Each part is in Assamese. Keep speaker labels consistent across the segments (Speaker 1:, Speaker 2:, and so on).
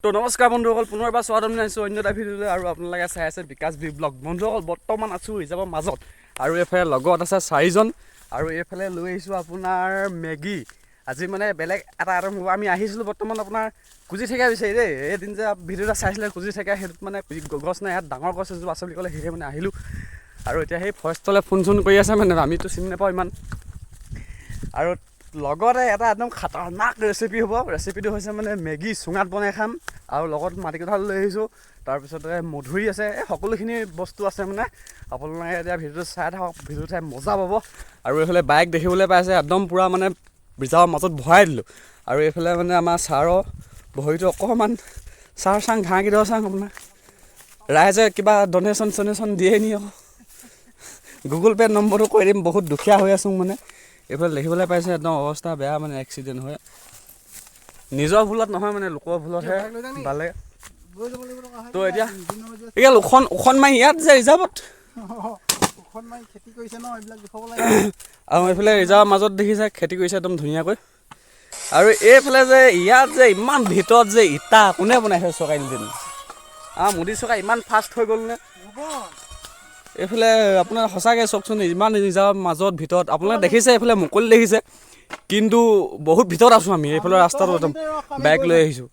Speaker 1: তো নমস্কাৰ বন্ধুসকল, পুনৰ এবাৰ স্বাগতম জনাইছোঁ অন্য এটা ভিডিঅ'লৈ আৰু আপোনালোকে চাই আছে বিকাশ বি ব্লগ। বন্ধুসকল, বৰ্তমান আছোঁ ৰিজাৰ্ভৰ মাজত আৰু এইফালে লগত আছে চাৰিজন আৰু এইফালে লৈ আহিছোঁ আপোনাৰ মেগী। আজি মানে বেলেগ এটা আইটেম হ'ব। আমি আহিছিলোঁ বৰ্তমান আপোনাৰ কুজি ঠেকীয়া বিচাৰি দেই। এদিন যে ভিডিঅ' এটা চাইছিলে কুজি ঠেকীয়া, সেইটোত মানে গছ নাই, ইয়াত ডাঙৰ গছ এজোপা আছে বুলি ক'লে, সেয়ে মানে আহিলোঁ। আৰু এতিয়া সেই ফৰেষ্টলৈ ফোন চোন কৰি আছে, মানে আমিতো চিনি নাপাওঁ ইমান। আৰু লগতে এটা একদম খাতাৰনাক ৰেচিপি হ'ব। ৰেচিপিটো হৈছে মানে মেগী চুঙাত বনাই খাম আৰু লগত মাটি কঁঠাল লৈ আহিছোঁ, তাৰপিছতে মধুৰি আছে, এই সকলোখিনি বস্তু আছে। মানে আপোনালোকে এতিয়া ভিডিঅ'টো চাই থাকক, ভিডিঅ'টো চাই মজা পাব। আৰু এইফালে বাইক দেখিবলৈ পাইছে, একদম পূৰা মানে ৰিজাৰ্ভৰ মাজত ভৰাই দিলোঁ। আৰু এইফালে মানে আমাৰ ছাৰৰ ভৰিটো অকণমান ছাৰ চাং ঘাঁহ কেইডোখৰ চাং, আপোনাৰ ৰাইজে কিবা ডনেশ্যন চনেশ্যন দিয়ে নি আকৌ গুগল পে' নম্বৰটো কৈ দিম। বহুত দুখীয়া হৈ আছোঁ মানে। এইফালে দেখিবলৈ পাইছে একদম অৱস্থা বেয়া, মানে এক্সিডেণ্ট হয় নিজৰ ভুলত নহয়, মানে লোকৰ ভুলতহে বালে। তো এতিয়া এতিয়া ওখন ওখন মাৰি ইয়াত যে ৰিজাৰ্ভত আৰু এইফালে ৰিজাৰ্ভৰ মাজত দেখিছে খেতি কৰিছে একদম ধুনীয়াকৈ। আৰু এইফালে যে ইয়াত যে ইমান ভিতৰত যে ইটা কোনে বনাইছে চৰকাৰী দিন মোদী চৰকাৰ ইমান ফাষ্ট হৈ গ'ল নে? এইফালে আপোনাৰ সঁচাকৈ চাওকচোন, ইমান ৰিজাৰ্ভৰ মাজত ভিতৰত আপোনালোকে দেখিছে, এইফালে মুকলি দেখিছে, কিন্তু বহুত ভিতৰত আছোঁ আমি। এইফালে ৰাস্তাটো একদম বাইক লৈ আহিছোঁ।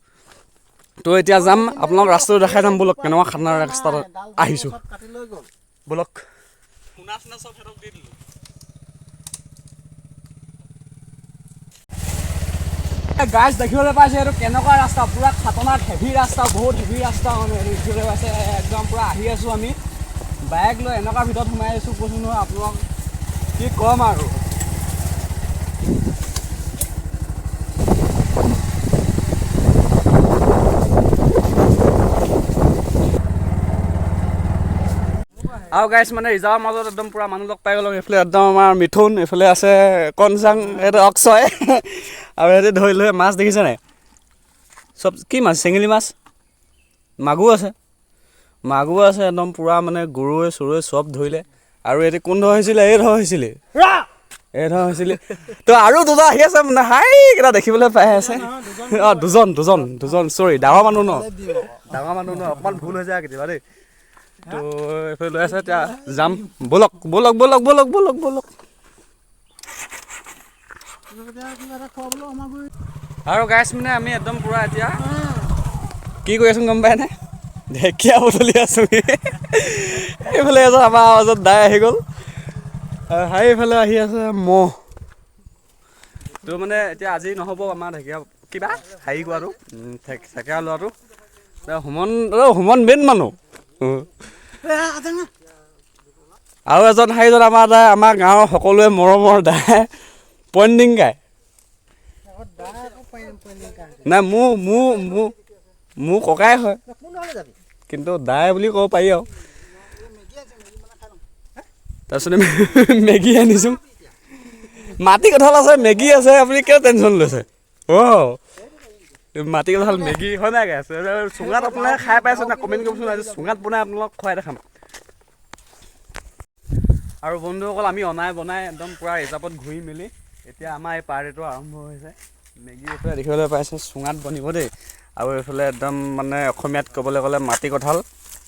Speaker 1: তো এতিয়া যাম, আপোনালোক ৰাস্তাটো দেখাই যাম। ব'লক, কেনেকুৱা খানা ৰাস্তাত আহিছোঁ ব'লক। গাইজ দেখিবলৈ পাইছে এইটো কেনেকুৱা ৰাস্তা, পূৰা খাতনাক হেভি ৰাস্তা, বহুত হেভি ৰাস্তা। মানে এইটো দেখিবলৈ পাইছে একদম পূৰা আহি আছোঁ আমি বাইক লৈ, এনেকুৱা ভিতৰত সোমাই আছোঁ, কৈছোঁ নহয় আপোনালোক কি ক'ম আৰু। আৰু গাইছ মানে ৰিজাৰ্ভৰ মাজত একদম পূৰা মানুহ লগ পাই গ'লো। এইফালে একদম আমাৰ মিথুন, এইফালে আছে কনচাং, এইটো অক্ষয়। আৰু সিহঁতে ধৰি লৈ মাছ দেখিছে নাই চব, কি মাছ, চেঙেলী মাছ, মাগুৰ আছে, মাগুৰ আছে একদম পূৰা মানে গৰৈ চৰৈ চব ধৰিলে। আৰু এইটো কোন ধৰ হৈছিলে, এই ধৰ হৈছিলে, এই ধৰ হৈছিলে। তো আৰু দুটা আহি আছে মানে, হাই কেইটা দেখিবলৈ পাই আছে। অঁ দুজন দুজন দুজন, চৰি ডাঙৰ মানুহ ন, ডাঙৰ মানুহ ন, অকণমান ভুল হৈ যায় কেতিয়াবা দেই। তো এইফালে লৈ আছে, এতিয়া যাম ব'লক ব'লক ব'লক ব'লক ব'লক ব'লক। আৰু গাইছ মানে আমি একদম পূৰা এতিয়া কি কৰি আছোঁ গম পায়নে, ঢেকীয়া বুটলি আছোঁ। এইফালে এজন আমাৰ আৱাজত দাই আহি গ'ল, হাই এইফালে আহি আছে মহ। তো মানে এতিয়া আজি নহ'ব আমাৰ ঢেকীয়া কিবা হেৰি কৰাটো, ঢেকীয়া লোৱাটো। সুমন সুমন মেইন মানুহ। আৰু এজন সেইজন আমাৰ দাই, আমাৰ গাঁৱৰ সকলোৱে মৰমৰ দাই পইণ্টিং গায় নাই, মোৰ মোৰ মোৰ মোৰ ককাই হয়, কিন্তু দাই বুলি ক'ব পাৰি আৰু। তাৰপিছতে মেগী আনিছোঁ, মাটি কঁঠাল আছে, মেগী আছে, আপুনি কিয় টেনশ্যন লৈছে? অ' মাটি কঁঠাল মেগী হয় নাই গাইছ? চুঙাত আপোনালোকে খাই পাইছে নাই কমেণ্ট কৰিবচোন, আজি চুঙাত বনাই আপোনালোকক খুৱাই দেখাম। আৰু বন্ধুসকল আমি অনাই বনাই একদম পূৰা ৰিজাৰ্ভত ঘূৰি মেলি এতিয়া আমাৰ এই পাৰ্টিটো আৰম্ভ হৈছে। মেগী এইফালে দেখিবলৈ পাইছে চুঙাত বনিব দেই। আৰু এইফালে একদম মানে অসমীয়াত ক'বলৈ গ'লে মাটি কঁঠাল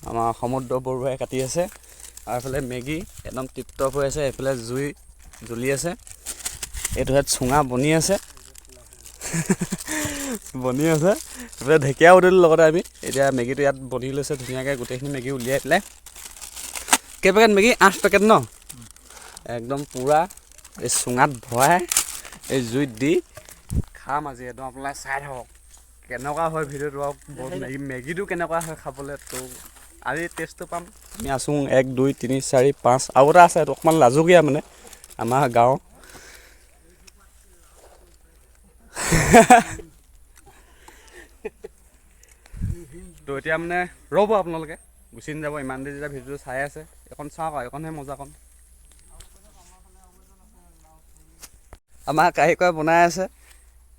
Speaker 1: আমাৰ সমুদ্ৰ বৰুৱাই কাটি আছে। আৰু এইফালে মেগী একদম টিপটপ হৈ আছে, এইফালে জুই জ্বলি আছে, এইটো ইয়াত চুঙা বনি আছে বনি আছে। এইফালে ঢেকীয়া উঠিলোঁ লগতে আমি এতিয়া মেগীটো ইয়াত বনি লৈছে ধুনীয়াকৈ, গোটেইখিনি মেগী উলিয়াই পেলাই। কেই পেকেট মেগী? 8 পেকেট ন? একদম পূৰা এই চুঙাত ভৰাই এই জুইত দি খাম আজি। একদম আপোনালোকে চাই থাকক কেনেকুৱা হয় ভিডিঅ'টো আৰু মেগীটো কেনেকুৱা হয় খাবলৈ। তো আজি টেষ্টটো পাম। আমি আছোঁ 1 2 3 4 5 আৰু এটা আছে, এইটো অকণমান লাজুকীয়া মানে আমাৰ গাঁৱৰ। তো এতিয়া মানে ৰ'ব আপোনালোকে গুচি নাযাব, ইমান দেৰি যেতিয়া ভিডিঅ'টো চাই আছে। এইকণ চাওক আৰু এইকণহে মজাকণ। আমাৰ কাৰিকৰে বনাই আছে,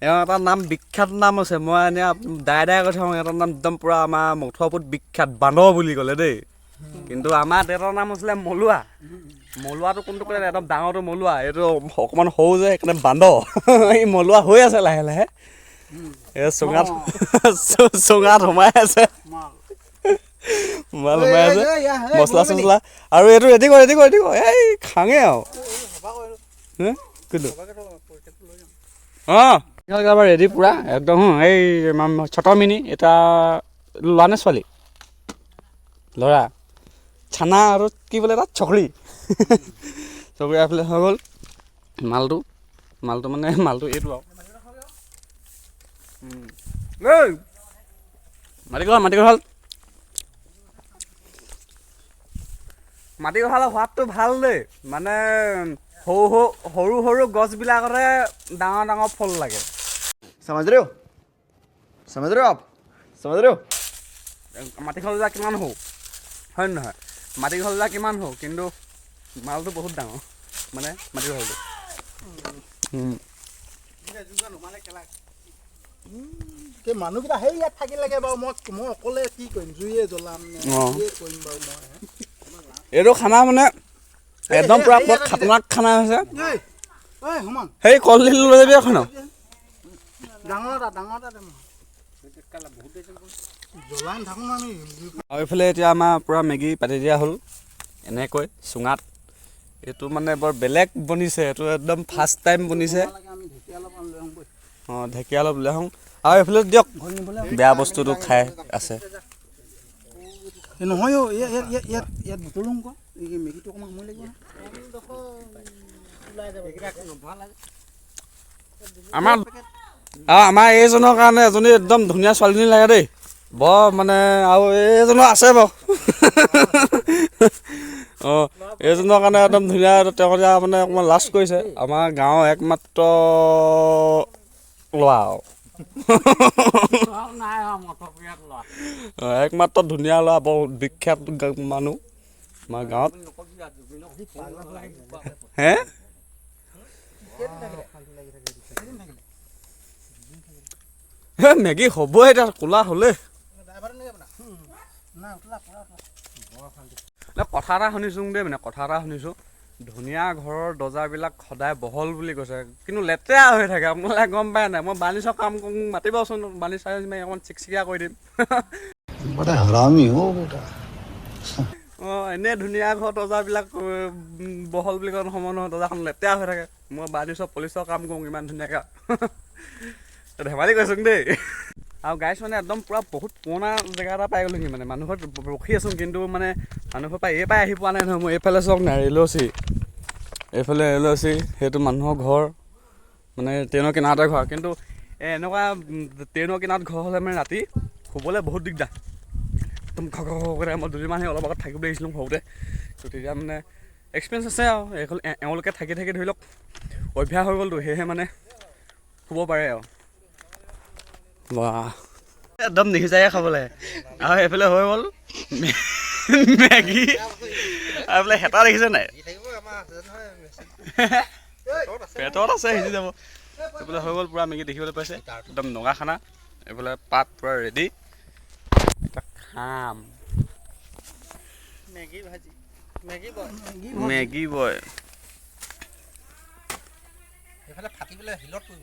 Speaker 1: এওঁ এটা নাম বিখ্যাত নাম আছে, মই এনে দাই দাই কৈ থাকোঁ, এটা নাম একদম পূৰা আমাৰ মথুৱাপুৰত বিখ্যাত বান্দৰ বুলি ক'লে দেই। কিন্তু আমাৰ দেউতাৰ নাম আছিলে মলুৱা। মলুৱাটো কোনটো ক'লে, একদম ডাঙৰটো মলুৱা, এইটো অকণমান সৰু যে সেইকাৰণে বান্দৰ। এই মলুৱা হৈ আছে লাহে লাহে। এই চুঙাত চুঙাত সোমাই আছে, মাল সোমাই আছে, মছলা চছলা। আৰু এইটো ৰেডি কৰ, ৰেডি কৰ, ৰেডি কৰ। এই খাঙে আৰু কিন্তু অঁ ৰেডি পূৰা একদম। এই ছট মিনি এটা ল'ৰা নে ছোৱালী? ল'ৰা। চানা আৰু কি বোলে তাত চকৰি, চকৰি এইফালে হৈ গ'ল। মালটো, মালটো মানে মালটো এইটো আৰু। এই মাটি কঁঠাল, মাটি কঁঠাল, মাটি কঁঠালৰ সোৱাদটো ভাল দেই। মানে সৰু সৰু সৰু সৰু গছবিলাকতে ডাঙৰ ডাঙৰ ফল লাগে।
Speaker 2: समझ रहे हो, समझ रहे हो आप, समझ रहे हो?
Speaker 1: মাটি কঁঠাল কিমান সৰু হয় নে নহয়? মাটি কঁঠাল কিমান সৰু, কিন্তু মালটো বহুত ডাঙৰ। মানে মাটি কঁঠালটো
Speaker 3: মানুহকেইটা সেই ইয়াত থাকি লাগে বাৰু। মই অকলে কি কৰিম, জুইয়ে জ্বলাম নে কিয়ে কৰিম বাৰু মই?
Speaker 1: এইটো খানা মানে একদম পূৰা বৰ খাতৰনাক খানা হৈছে। সেই কলডিল লৈ যাবি এখন।
Speaker 3: ডাঙৰ এটা, ডাঙৰ এটা জ্বলাই নাথাকোঁ আমি।
Speaker 1: আৰু এইফালে এতিয়া আমাৰ পূৰা মেগী পাতি দিয়া হ'ল এনেকৈ চুঙাত। এইটো মানে বৰ বেলেগ বনিছে, এইটো একদম ফাৰ্ষ্ট টাইম বনিছে। অঁ, ঢেকীয়া অলপ লৈ আহোঁ। আৰু এইফালে দিয়ক, বেয়া বস্তুটো খাই আছে।
Speaker 3: নহয় অ', ইয়াত ইয়াত ইয়াত ইয়াত বুটলো আকৌ এই মেগীটো অকণমান সময় লাগিব।
Speaker 1: আমাৰ আৰু আমাৰ এইজনৰ কাৰণে এজনী একদম ধুনীয়া ছোৱালীজনী লাগে দেই, বৰ মানে। আৰু এইজনো আছে বাৰু। অঁ, এইজনৰ কাৰণে একদম ধুনীয়া। তেওঁ এতিয়া মানে অকণমান লাজ কৰিছে। আমাৰ গাঁৱৰ একমাত্ৰ ল'ৰা আৰু একমাত্ৰ ধুনীয়া ল'ৰা, বৰ বিখ্যাত মানুহ আমাৰ গাঁৱত। হে মেগী হ'বই এতিয়া, ক'লা হ'লে। কথা এটা শুনিছোঁ দেই, মানে কথা এটা শুনিছোঁ, ধুনীয়া ঘৰৰ দৰ্জাবিলাক সদায় বহল বুলি কৈছে, কিন্তু লেতেৰা হৈ থাকে। আপোনালোকে গম পায় নাই? মই বাৰ্নিছৰ কাম কৰোঁ, মাতিবচোন, বাৰ্নিছ চাৰ্নিছ মাৰি অকণমান চিকচিকীয়া কৰি দিম। অঁ, এনেই ধুনীয়া ঘৰৰ দৰ্জাবিলাক বহল বুলি কয় নহ'ব নহয়, দৰ্জাখন লেতেৰা হৈ থাকে। মই বাৰ্নিছৰ পলিচৰ কাম কৰোঁ ইমান ধুনীয়াকৈ, ধেমালি কৈছোঁ দেই। আৰু গাইছ মানে একদম পূৰা বহুত পুৰণা জেগা এটা পাই গ'লোহি। মানে মানুহ ঘৰত ৰখি আছোঁ, কিন্তু মানে মানুহ ঘৰৰ পৰা এই পাই আহি পোৱা নাই নহয় মই। এইফালে চাওক না, ৰেলচি, এইফালে ৰেলচি, সেইটো মানুহৰ ঘৰ, মানে ট্ৰেইনৰ কিনাৰতে ঘৰ। কিন্তু এই এনেকুৱা ট্ৰেইনৰ কিনাৰত ঘৰ হ'লে মানে ৰাতি শুবলৈ বহুত দিগদাৰ, একদম ঘ ঘ কৰে। মই দুদিনমান সেই অলপ আগত থাকিবলৈ আহিছিলোঁ সৰুতে, ত' তেতিয়া মানে এক্সপিৰিয়েঞ্চ আছে আৰু। এইখন এওঁলোকে থাকি থাকি ধৰি লওক অভ্যাস হৈ গ'লতো, সেয়েহে মানে শুব পাৰে আৰু। বাহ, একদম নিসিজায়ে খাব লাগে। আৰু এইফালে হৈ গ'ল মেগী। আৰু এইফালে হেতা দেখিছে নাই, পেটত আছে, সিজি যাব। এইফালে হৈ গ'ল পূৰা মেগী, দেখিবলৈ পাইছে একদম নগা খানা। এইফালে পাত পূৰা ৰেডি, এটা খাম
Speaker 3: মেগী ভাজি, মেগী বয়,
Speaker 1: মেগী বয়।
Speaker 4: এইফালে ফাটি পেলাই শিলত পৰিব।